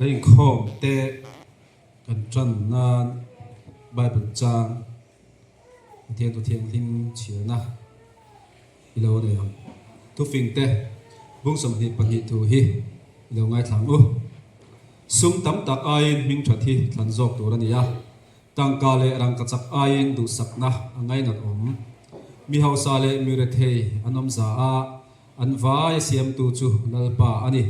Kan inkhawm te kan tan nan Bible chang Pathian Thu Thianghlim chhiarna i lo nei ang. Thufing te bung 22 thu hi i lo ngaithla ang u. Sum tam tak aiin hming that hi thlan zawk tur a ni a. Tangka leh rangkachak aiin duhsakna a ngainat awm. Mi hausa leh mi rethei an awm za a, an vai a siamtu chu Lalpa a ni.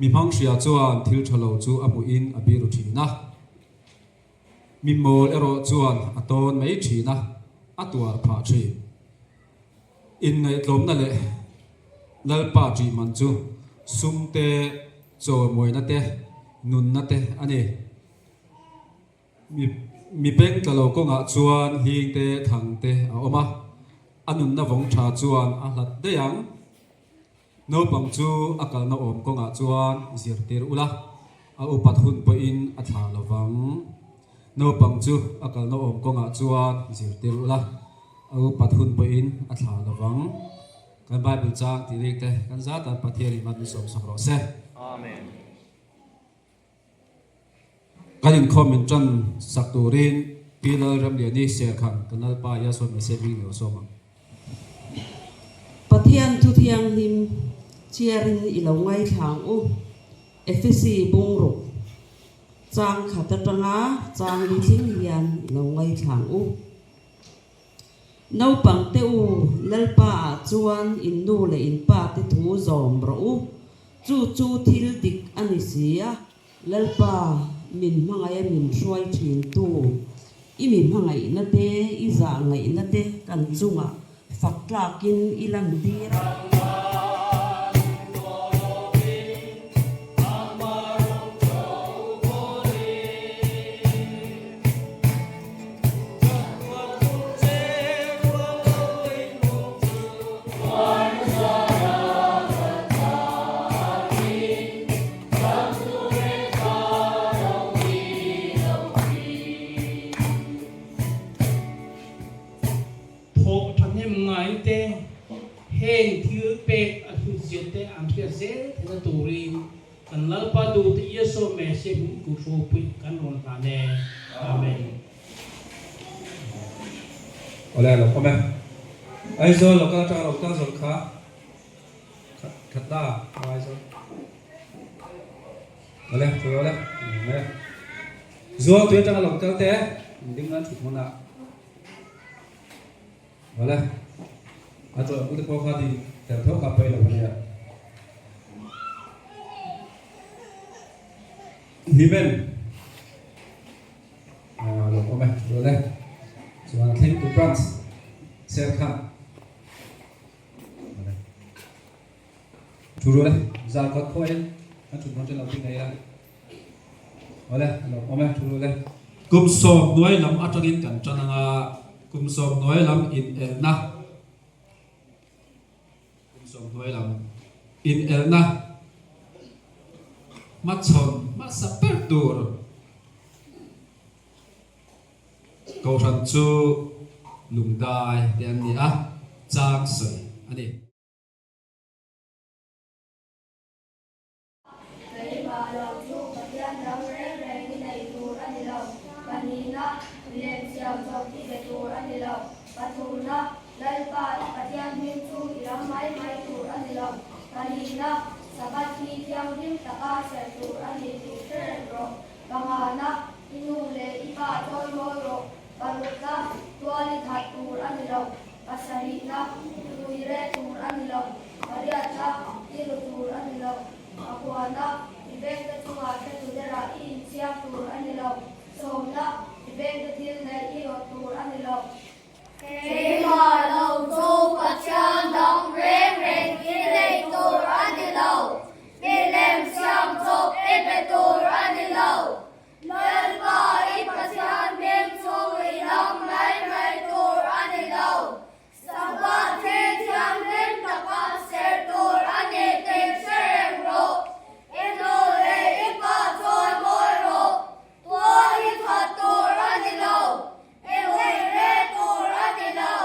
Mi hmanghria chuan thil tha lo chu a hmuhin a biru thin a. Mi mawl erawh chuan a tawn mai thin a, a tuar phah thin. Inngaihtlawmna leh Lalpa ṭih man chu sum te, chawimawina te, nunna te a ni. Mi peng tla lo kawngah chuan hling te, thang te a awm a, a nunna vawng ṭha chuan a hlat daih ang. Naupang chu a kalna awm kawngah chuan zirtir ula, a upat hun pawhin a thlah lo vang. Naupang chu a kalna awm kawngah chuan zirtir ula, a upat hun pawhin a thlah lo vang. Kan Bible chang tih rik te kan zatan Pathianin man min sawmsak rawh se. Amen. Kan inkhawm min tan sak turin Pi Lalramliani Serkhan kan Lalpa Yahshua Messiah hming ni sawm ang. Pathian thu thianghlim chiarin i lo ngaithla ang u. Efesi bungruk chang khat atanga chang li thleng hian i lo ngaithla ang u. Naupang te u, Lalpa ah chuan in nu leh in pa te thu zawm rawh u. Chu chu thil dik a ni si a. Lalpa, min hmangaih a min hruai thin tu, i mi hmangaihna te, i zahngaihna te kan chungah fak tlakin i lantir a. Thawh thahnem ngai te, heng thil pek a hlutzia te an hriat zel theihna turin Kan Lalpa duhte Iesu Messiah hming kut ropui kan rawn hlan e. Amen. Awle lo awm e. Aizawl local atanga lo kal zawng kha khat la Aizawl. Awle chu awle mai a. Zual tui atanga lo kal te ding nan thut hmun ah. Awle a chaw ute pawh kha din tel tho kha pawi lo ania. Hlimen lo awm e awle chuan a thleng tu branch Serkhan awle thu rual e Zarkawt khua in an thut hmun chu lo ti ngei a awle lo awm e thu rual e. Kum 10 lam atangin kan tan anga kum 10 lam in elna. Kum 10 lam inelna hmachhawn hmasa ber tur Kohhran chu lungdai te an ni a, chang sawi a ni. Keimah lo chu Pathian dang reng reng i nei tur a ni lo. Pahnihna, milem siam chawp i be tur a ni lo. Pathumna, Lalpa i Pathian hming chu i ram mai mai tur a ni lo. Palina, Sabbath hi thianghlim taka serh tur a ni tih hre reng rawh. Pangana, i nu leh i pa chawimawi rawh. Parukna, tual i that tur a ni lo. Pasarihna, tui reh tur a ni lo. Pariatna, i ru tur a ni lo. Pakuana, i vengte chungah hretu derah i inchhiar tur a ni lo. Sawmna, i vengte thil neih i rawt tur a ni lo. Keimah lo chu Pathian dang reng reng i nei tur a ni lo. Milem siam chawp i pe tur a ni lo. Lalpa i Pathian hming chu i lam mai mai tur a ni lo. Sabbath hi thianghlim taka ser tur a ni tih hre reng rawh. I nu leh i pa chawi mawi rawh. Tual i that tur a ni lo. I ui re tur a ni lo.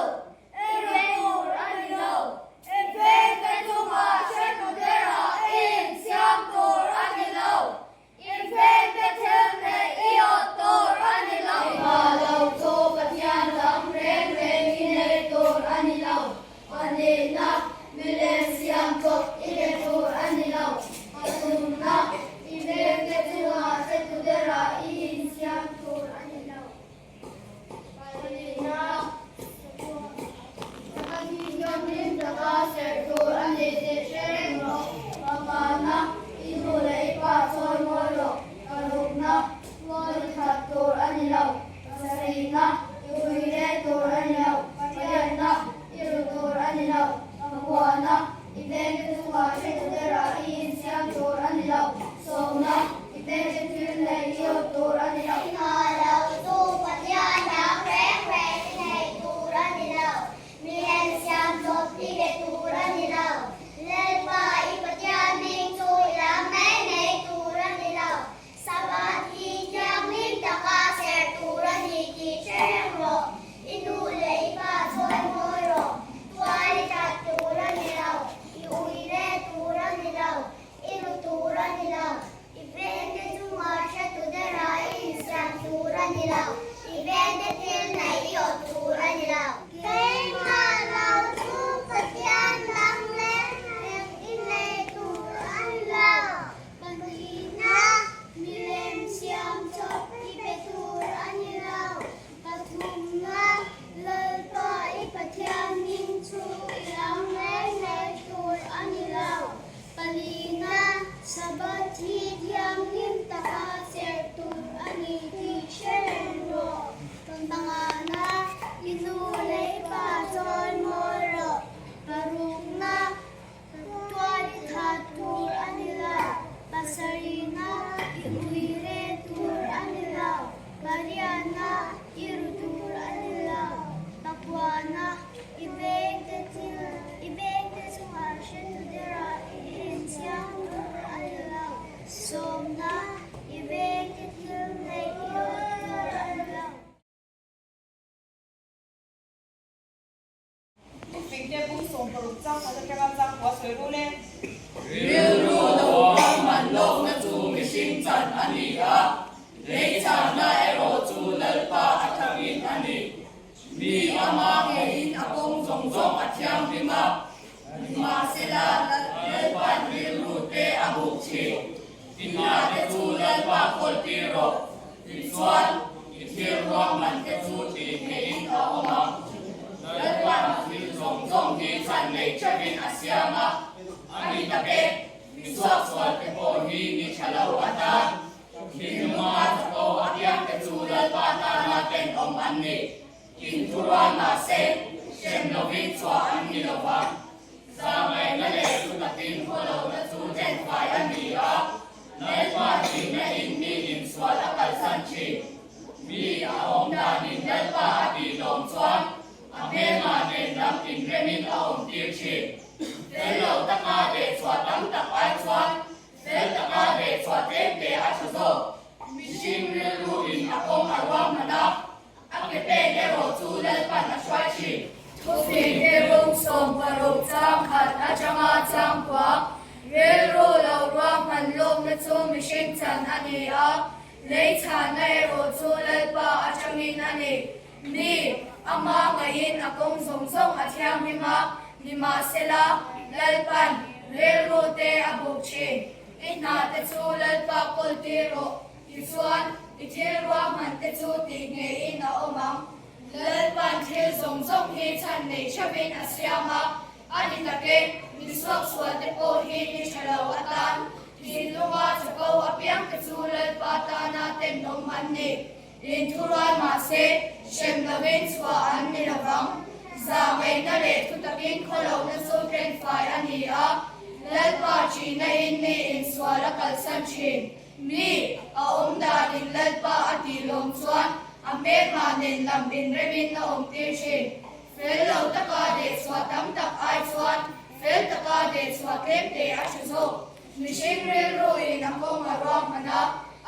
Chang khat atanga chang kua sawi ru le. Rilru lo ruahman lawkna chu mihring chan a ni a, leichahna erawh chu Lalpa a thangin a ni. Mi ama ngeiin a kawng zawng zawng a thianghlim a, nimahsela Lalpa'n rilru te a buk thin. I hna te chu Lalpa kawl tir rawh, tichuan i thil ruahman te chu tih theihin a awm ang. Lalpa'n thil zawng zawng hi chhan nei theuhin a siam a, a ni tak e, mi suaksual te pawh hi ni tha lo atan thinlunga chapo apiang te chu Lalpa tana tenawm an ni. Inthurual mahse, hrem lovin chhuah an ni lo vang. Zahngaihna leh chutakin khawlohna chu thenfai a ni a, Lalpa tihna in mi insual a kalsan thin. Mi a awm danin Lalpa a tih lawm chuan a hmelma nen lam inremin a awm tir thin. Fel lo taka dehchhuah tam tak ai chuan fel taka dehchhuah tlemte a tha zawk. Mihring rilru in a kawng a ruahman a, A ke pen erawh chu Lalpan a hruai thin. Thufingte bawng 16 chang khat atanga changkua, rilru lo ruahman lawkna chu mihring chan a ni a, lei chhahna erawh chu Lalpa atangin a ni. Mi, ama ngaiin a kawng zawng zawng a thianghlim a, nimahsela, Lalpan rilru te a buk thin. I hna te chu Lalpa kawl tir rawh. Tichuan, i thil ruahman te chu tih ngeiin a awm ang. Lalpan thil zawng zawng hi chhan nei theuhin a siam a, a ni tak e, mi suaksual te pawh hi ni tha lo atan thinlunga chapo apiang te chu Lalpa tana tenawm an ni. Inthurual mahse, hrem lovin chhuah an ni lovang. Zahngaihna leh thutakin khawlohna chu thenfai a ni a, Lalpa ṭihna in mi insual a kalsan ṭhin. Mi, a awm danin Lalpa a tih lawm chuan a hmelma nen lam inremin a awm tir thin. Fel lo taka dehchhuah tam tak ai chuan fel taka dehchhuah tlemte a tha zawk. Mihring rilruin a kawng a ruahman a,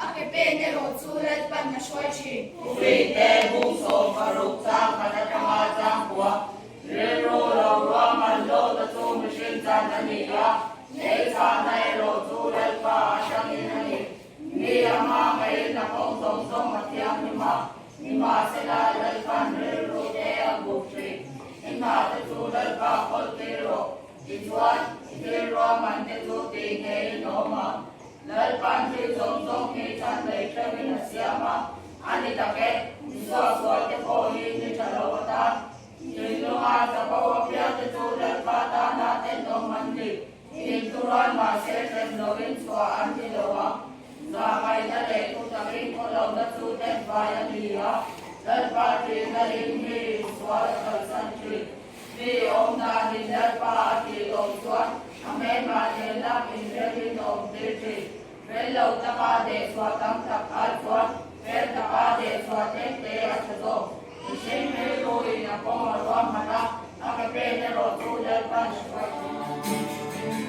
a ke pen erawh chu Lalpan a hruai thin. Thufingte bung 60 chang khat atanga changkua Rilru lo ruahman lawkna chu mihring chan a ni a, lei chahna erawh chu Lalpa a hrangin a ni. Mi a hma ngeiin a kawng zawng zawng a thianghlim a, nimahsela Lalpan rilru te a buk thin. I hna te chu Lalpa kawl tir rawh, tichuan i thil ruahman te chu tih ngeiin a awm ang. Lalpan thil zawng zawng hi chhan lei theuhin a siam a, a ni tak e, mi suaksual te pawh hi ni tha lo atan Thinlunga chapo apiangte chu Lalpa tana tenawm an ni. Inthurual mahse hrem loin chhuah an ni lo ang. Zahngaihna leh thutakin khawlohna chu thenfai a ni a, Lalpa ṭihna in mi insual a kalsan ṭhin. Mi awm danin Lalpa a tih lawm chuan a hmelmah nen lam inrelin a awm tir ṭhin. Fel lo taka dehchhuah tam tak ai chuan fel taka dehchhuah tlemte a tha zawk. Mihring rilruin a kawng a ruahman a, a ke pen erawh chu Lalpan a hruai thin.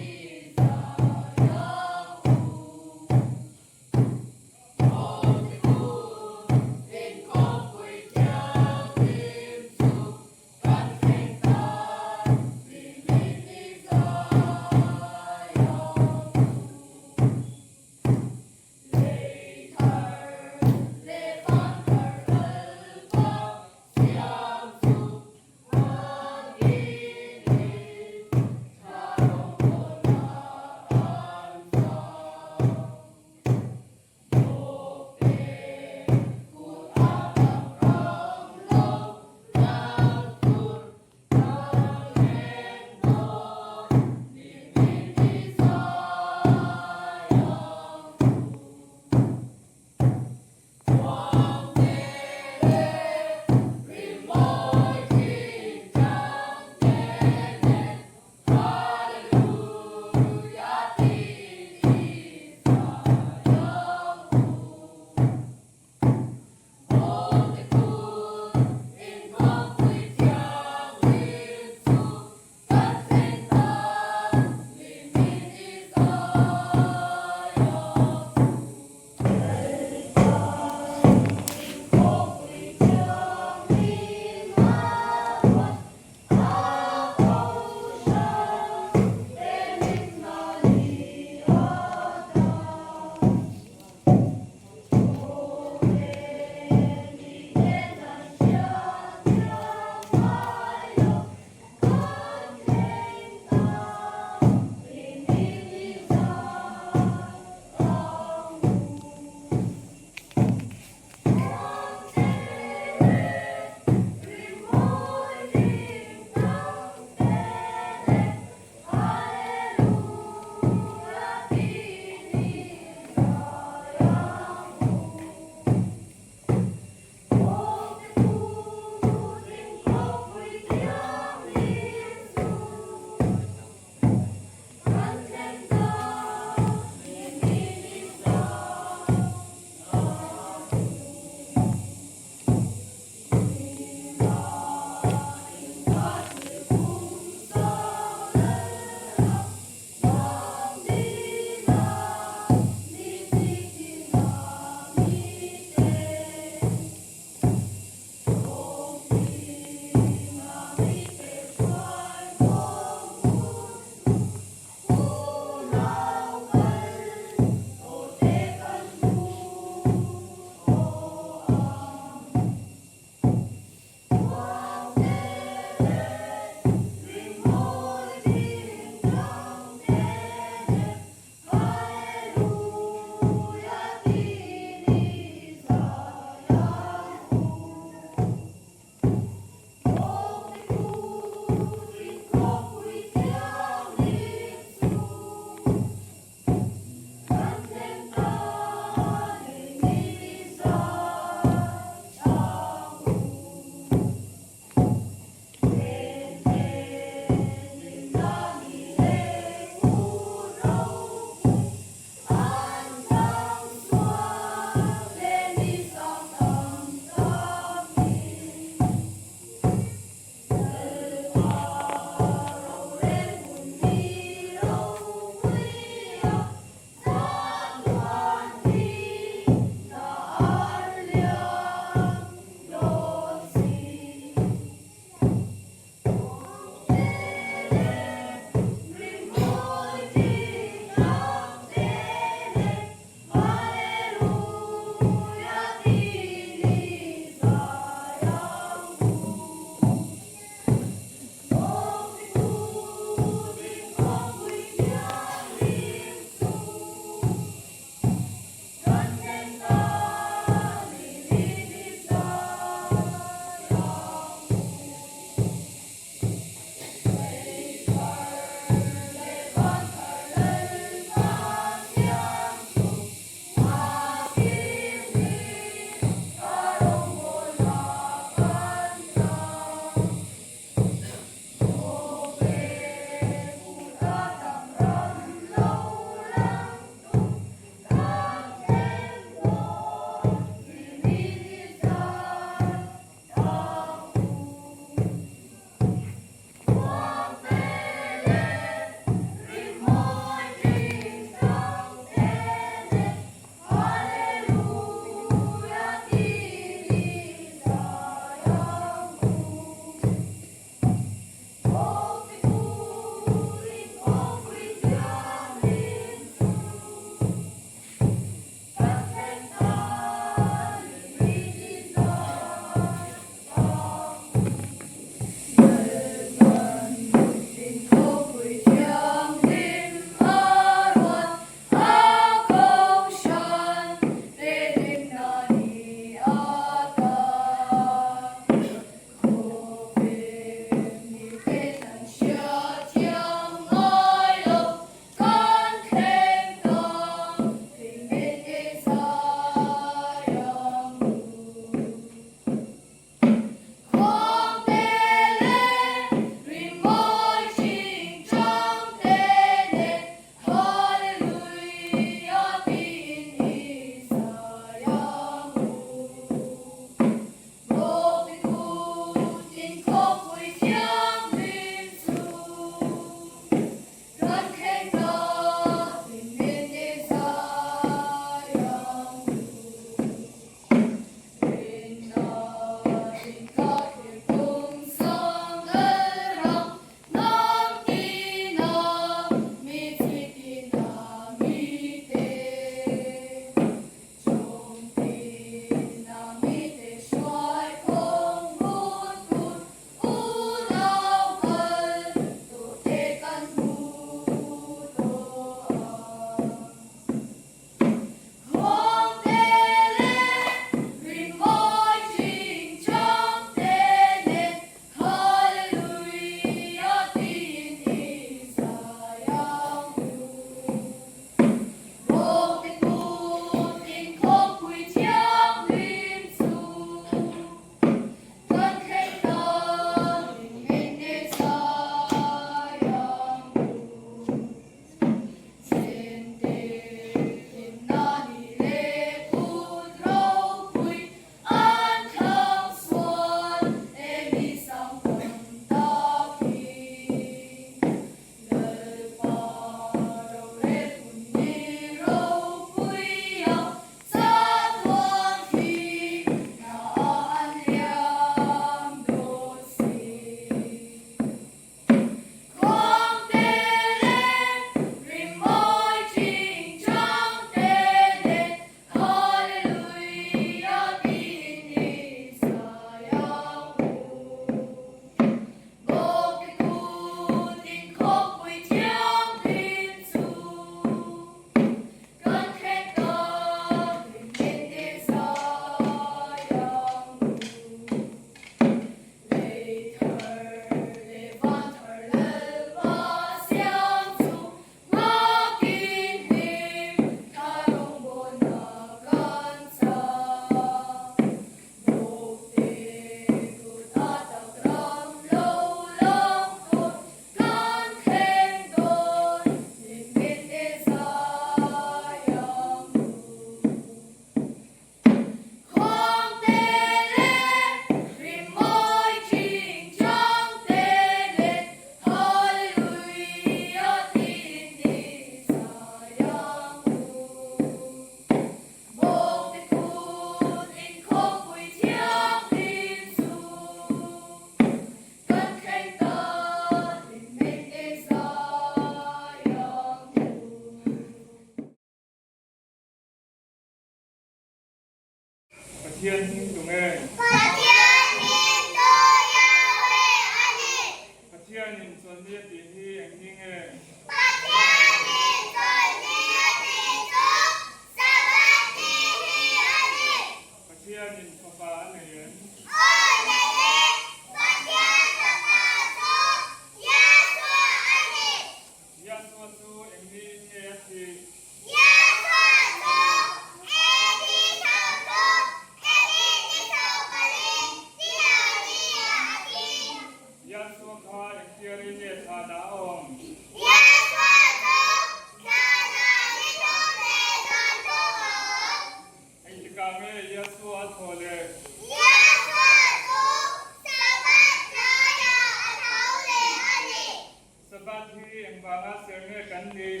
ser nge kan nih?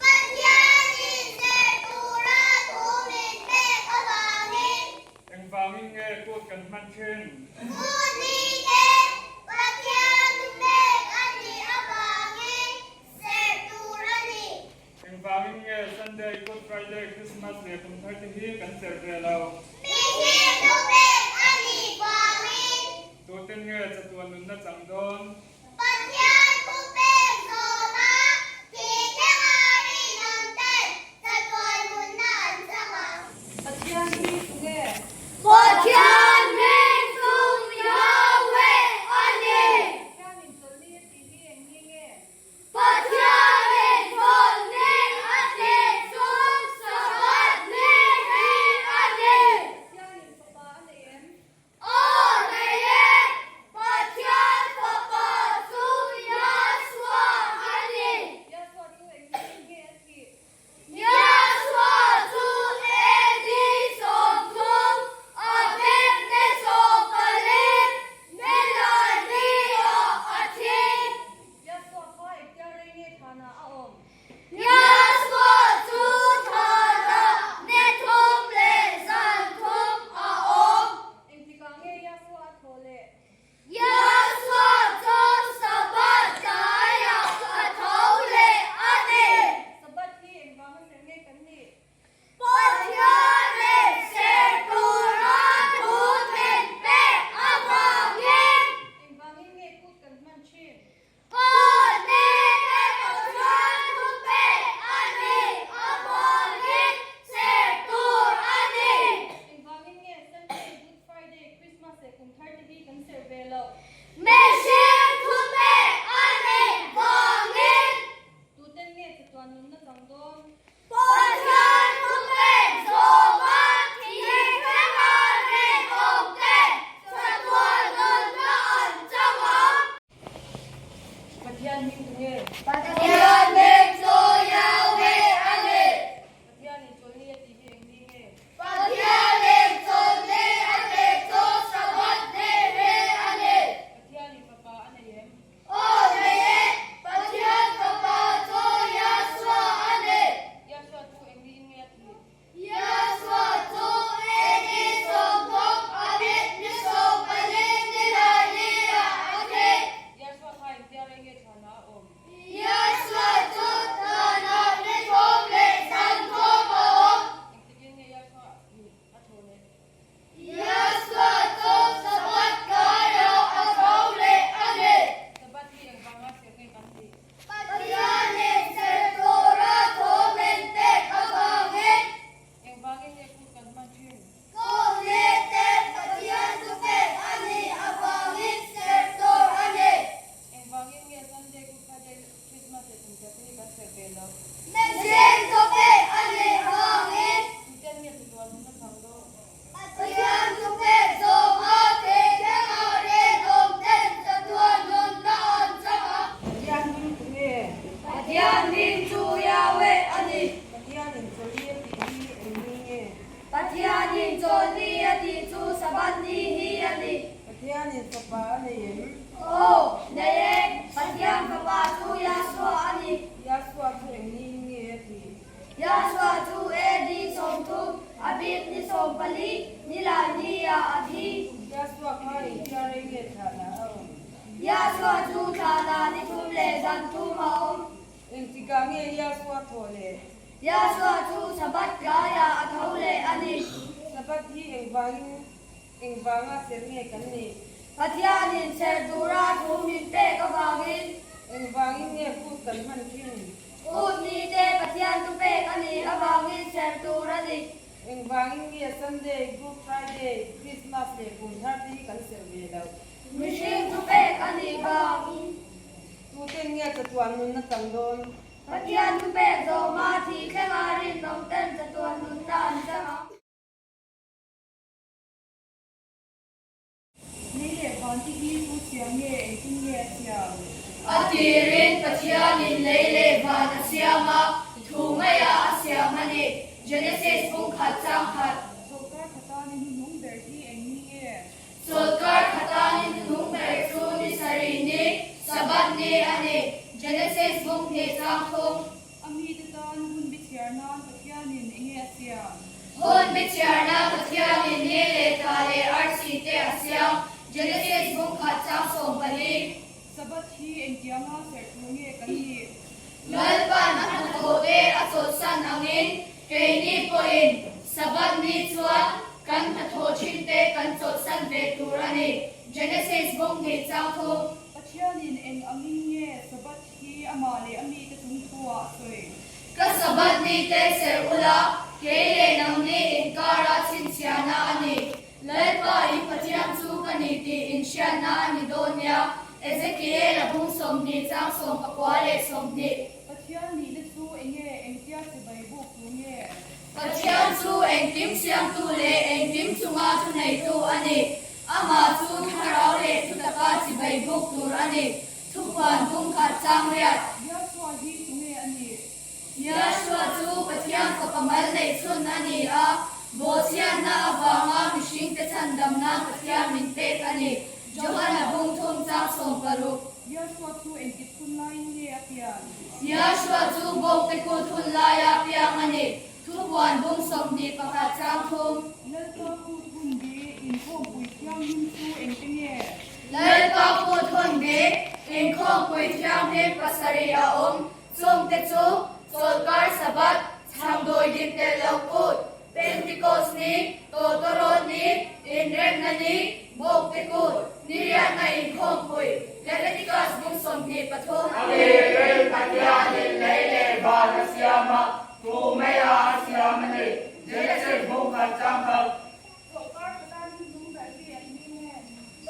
Pathianin ser tura thu min pek avangin. Engvangin nge kut kan hman thin? Kut ni te Pathian thu pek a nih avangin ser tur a ni. Engvangin nge Sunday, Good Friday, Christmas leh kum thar te hi kan ser ve lo? Mihring thu pek a nih vangin. Tuten nge chatuan nunna chang dawn? Pathian thu pek zawma thih thlenga rinawm ten chatuan nunna an chang ang. Pathian hming chu nge? Pathian hming chu Yahweh a ni. Pathianin chawlhni a tih hi eng ni nge? Pathianin chawlhni a tih chu Sabbath ni hi a ni. Pathianin fapa a nei em? Aw nei e, Pathian fapa chu Yahshua a ni. Yahshua chu eng ni nge a tih? Yahshua chu AD 30, a bek ni 14, nilai ni ah a thi. Yahshua kha engtia rei nge thanah a awm? Yahshua chu thanah ni thum leh zan thum a awm. Engtikah nge Yahshua a thaw leh? Yahshua chu Sabbath tlaiah a tho leh a ni. Sabbath hi engvanga ser nge kan nih? Pathianin ser tura thu min pek avangin. Engvangin nge kut kan hman thin? Kut ni te Pathian thu pek a nih avangin ser tur a ni. Engvangin nge Sunday, Good Friday, Christmas leh kum thar te hi kan ser ve loh? Mihring thu pek a nih vangin. Tuten nge chatuan nunna chang dawn? Pathian thu pek zawma thih thlenga rinawm te chatuan nunna an chang ang. Pathian hming tu nge? Pathian hming chu Yahweh a ni. Pathianin chawlhni a tih hi eng ni nge? Pathianin chawlhni a tih chu Sabbath ni hi a ni. Pathianin fapa a nei em? Aw nei e, Pathian fapa chu Yahshua a ni. Yahshua chu eng niin nge a tih? Yahshua chu AD 30, a bik ni 14, nilai ni ah a thi. Yahshua kha engtia rei nge thanah a awm? Yahshua chu thanah ni thum leh zan thum a awm. Engtikin nge Yahshua a thaw leh? Yahshua chu Sabbath tlaiah a tho leh a ni. Sabbath hi engvanga ser nge kan nih? Pathianin ser tura thu min pek avangin. Engvangin nge kut kan hman thin? Kut ni te Pathian thu pek a nih avangin ser tur a ni. Engvangin nge Sunday, Good Friday, Christmas leh kum thar te hi kan ser ve loh? Mihring thu pek a nih avangin. Tuten nge chatuan nunna chang dawn? Pathian thu pek zawma thih thlenga rinawm ten chatuan nunna an chang ang. Pathian hming tu nge? Pathian hming chu Yahweh a ni. Pathianin chawlhni a tih hi eng ni nge? Pathianin chawlhni a tih chu Sabbath ni hi a ni. Pathianin fapa a nei em? Aw, nei e, Pathian fapa chu Yahshua a ni. Yahshua chu eng niin nge a tih? Yahshua chu AD 30, a bik ni 14, nilai ni ah a thi. Yahshua kha engtia rei nge thanah a awm? Yahshua chu thanah ni thum leh zan thum a awm. Engtikah nge Yahshua thaw leh? Yahshua chu Sabbath tlaiah a tho leh a ni. Sabbath hi engvangin engvanga ser nge kan nih? Pathianin ser tura thu min pek avangin. Engvangin nge kut kan hman thin? Kut ni te Pathian thu pek a nih avangin ser tur a ni. Engvangin nge Sunday, Good Friday, Christmas leh kum thar te hi kan ser ve loh? Mihring thu pek a nih vangin. Tuten nge chatuan nunna chang dawn? Pathian thu pek zawma thih thlenga rinawm ten chatuan nunna an chang ang. Lei leh van te hi tu siam nge, engtin nge a siam? A tirin Pathianin lei leh van a siam a, thu maiah a siam a ni. Genesis bung khat chang khat. Chawlhkar khatanin hnuhnung ber hi eng ni nge? Chawlhkar khatanin hnuhnung ber chu ni sarih ni, Sabbath ni a ni. Genesis bung hnih chang. Genesis bung khat chang 14. Sabbath hi engtianga serh tur nge kan nih? Lalpan a hnathawhte a chawlhsan angin keini pawhin Sabbath ni chuan kan hnathawh thinte kan chawlhsan ve tur a ni. Genesis bung hnih chang thum. Pathianin eng angin nge Sabbath hi amah leh a mite chung thuah a sawi? Ka Sabbath nite serh ula, kei leh nangni inkara chhinchhiahna a ni. Lalpa i Pathian chu ka ni tih inhriatna a ni dawn nia, Ezekiel-a bung 20 chang 29. Pathian nihna chu enge engtia chibai buk tur nge? Pathian chu engkim siamtu leh engkim chunga thuneitu a ni. Amah chu thlarau leh thutaka chibai buk tur a ni. Thupuan bung khat chang riat. Yahshua hi tunge a nih? Yahshua chu Pathian fapa mal neih chhun a ni a, bawhchhiatna avanga mihringte chhandamna Pathian min pek a ni. Johana bung thum chang 60. Yahshua chu engtik hun laiin nge a pian? Yahshua chu bawkte kut hun laia piang a ni. Thupuan bung 21 chang thum. Lalpa kut hun bi inkhawmpui thianghlim chu engte nge? Lalpa kut hun bi inkhawmpui thianghlim pasarih a awm. Chungte chu, Chawlhkar Sabbath, Chhangdawi dim tel lo kut, Pentecost ni, Tawtawrawl ni, Inremna ni, Bawkte kut, Niriatna inkhawmpui, Leviticus bung 23. A tirin Pathianin lei leh van a siam a, thu maia a siam a ni. Genesis bung khat chang khat. Chawlhkar khata ni nung ber hi an ni nge?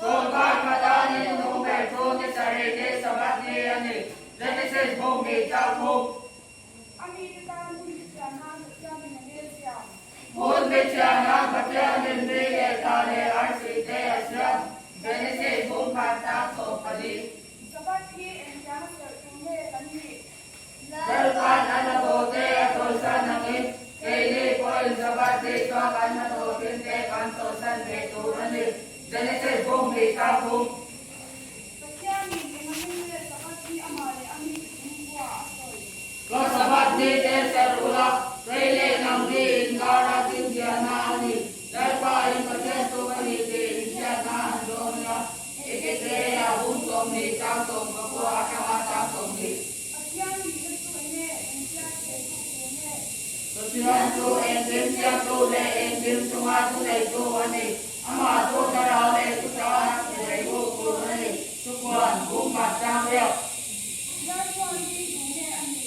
Chawlhkar khata ni nung ber chu ni sarih ni Sabbath ni a ni. Genesis bung hnih chang thum. A mite tan hun bi chhiar nan Pathianin a nge siam? Hun bi chhiar nan Pathianin ni leh thla leh arsi te a siam. Genesis bung khat chang 14. Sabbath hi engtiang a serh tur nge kan nih? Lalpan a hnathawhte a chawlhsan angin keini pawhin Sabbath ni chuan kan hnathawh thinte kan chawlhsan ve tur a ni. Genesis bung hnih chang thum. Pathianin eng angin nge Sabbath hi amah leh a mite chung thuah a sawi? Ka Sabbath ni te serh ula, kei leh nangni inkara chhinchhiahna a ni. Lalpa in Pathian chu ka ni tih inhriatna an dawn nia. Ezekiel-a bung 20 chang 19 atanga chang 20. Pathian nihna chu enge engtia chibai buk tur nge? Pathian chu engkim siamtu leh engkim chunga thuneitu a ni. Amah chu thlarau leh thutaka chibai buk tur a ni. Thupuan bung khat chang riak. Yahshua hi tu nge a nih?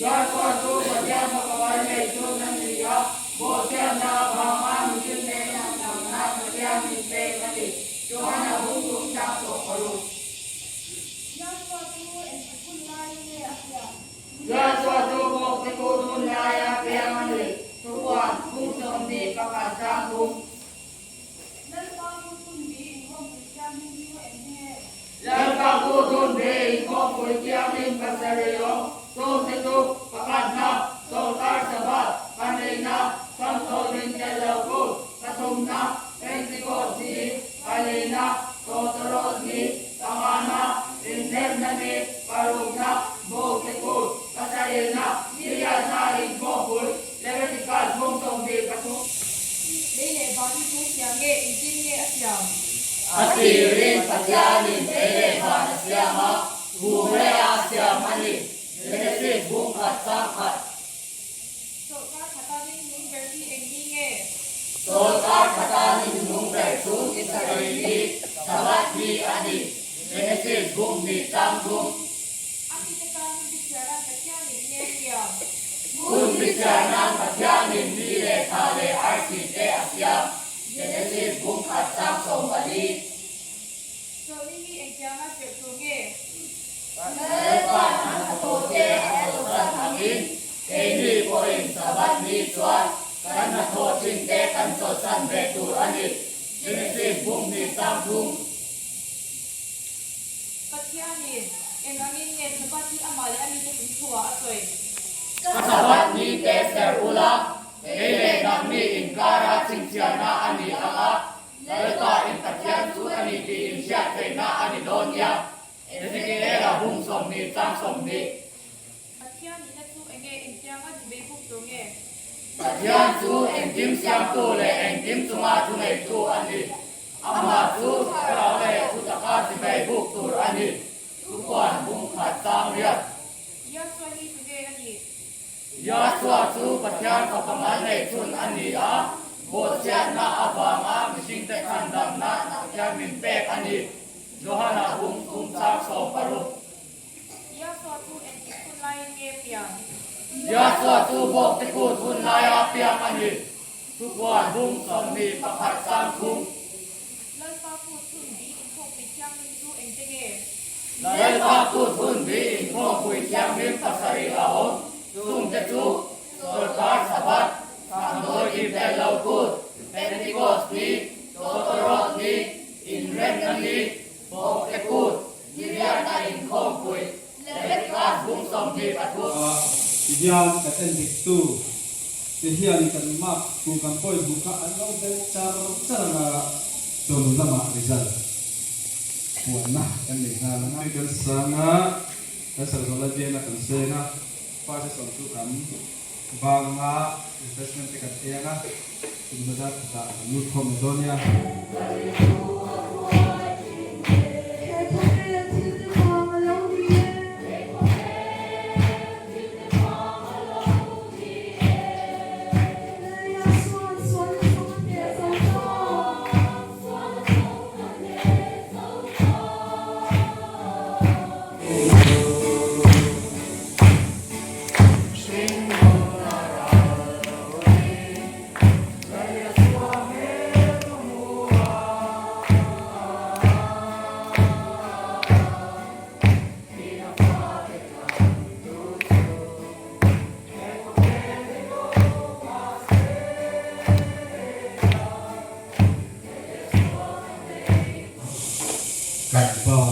Yahshua chu Pathian fapa mal nei chhun a ni a, bawhchhiatna avanga mihringte chhandamna Pathian min pek a ni. Johana bung thum chang 16. Yahshua chu engtik hun laiin nge a pian? Yahshua chu bawkte kut hun laia piang a ni. Thupuan bung 21 chang thum. Lalpa kut hun bi inkhawmpui thianghlim chu eng nge? Lalpa kut hun bi inkhawmpui thianghlim pasarih awm. Chungte chu pakhatna, Chawlhkar Sabbath, pahnihna, Chhangthaw din tel lo kut, pathumna, Pentecost ni, palina, Tawtawrawt ni, pangana, Inremna ni, parukna, Bawkte kut, pasarihna, Niriatna inkhawmpui, Leviticus bung 23. Lei leh van hi tu siam nge, engtin nge a siam? A tirin Pathianin lei leh van a siam a, thu maia a siam a ni. Genesis bung khat chang khat. Chawlhkar khata ni nung ber hi eng ni nge? Chawlhkar khata ni nung ber chu ni sarih ni, Sabbath ni a ni. Genesis bung hnih chang thum. A mite tan hun bi chhiar nan Pathianin nge siam? Hun bi chhiar nan Pathianin ni leh thla leh arsi te a siam. Genesis bung khat chang 14. Chawlhni hi engtianga serh tur nge? Lalpan a hnathawhte a chawlhsan angin keini pawhin Sabbath ni chuan kan hnathawh thinte kan chawlhsan ve tur a ni. Genesis bung hnih chang thum. Pathianin eng angin nge Sabbath hi amah leh a mite chung thuah a sawi? Ka Sabbath ni te serh ula, kei leh nangni inkara chhinchhiahna a ni ang a, Lalpa in Pathian chu ka ni tih inhriat theihna a ni dawn nia. Ezekiel-a bung 20 chang 20. Pathian nihna chu enge engtianga chibai buk tur nge? Pathian chu engkim siamtu leh engkim chunga thuneitu a ni. Amah chu thlarau. a ni. Thupuan bung khat chang riat. Yahshua hi tunge a nih? Yahshua chu Pathian fapa mal neih chhun a ni a, bawhchhiatna avanga mihringte chhandamna Pathian min pek a ni. Johana bung thum chang 16. Yahshua chu engtik hun laiin nge piang? Yahshua chu bawkte kut hun laia piang a ni. Thupuan bung 21 chang thum. Lalpa kut hun bi inkhawmpui thianghlim chu engte nge? Lalpa kut hun bi inkhawmpui thianghlim pasarih a awm. Chungte chu, Chawlhkar Sabbath, Thahnawi intel lo kut, Pentecost ni, Tawtawrawt ni, Inremna ni, Bawkte kut, Niriatna inkhawmpui, Leviticus bung 23. Tihian kan en dik tu te hianin kan mark tu kan point hmuh kha an lo belh char char ang a, chawhnu lamah result puanna kan nei nghal ang a. Kan sang a, kan sak zawh lai biakna kan seng a, first session chu kan vang ang a, refreshment te kan ei ang a, tumna dar khatah kan lut khawm leh dawn nia. Kan pa.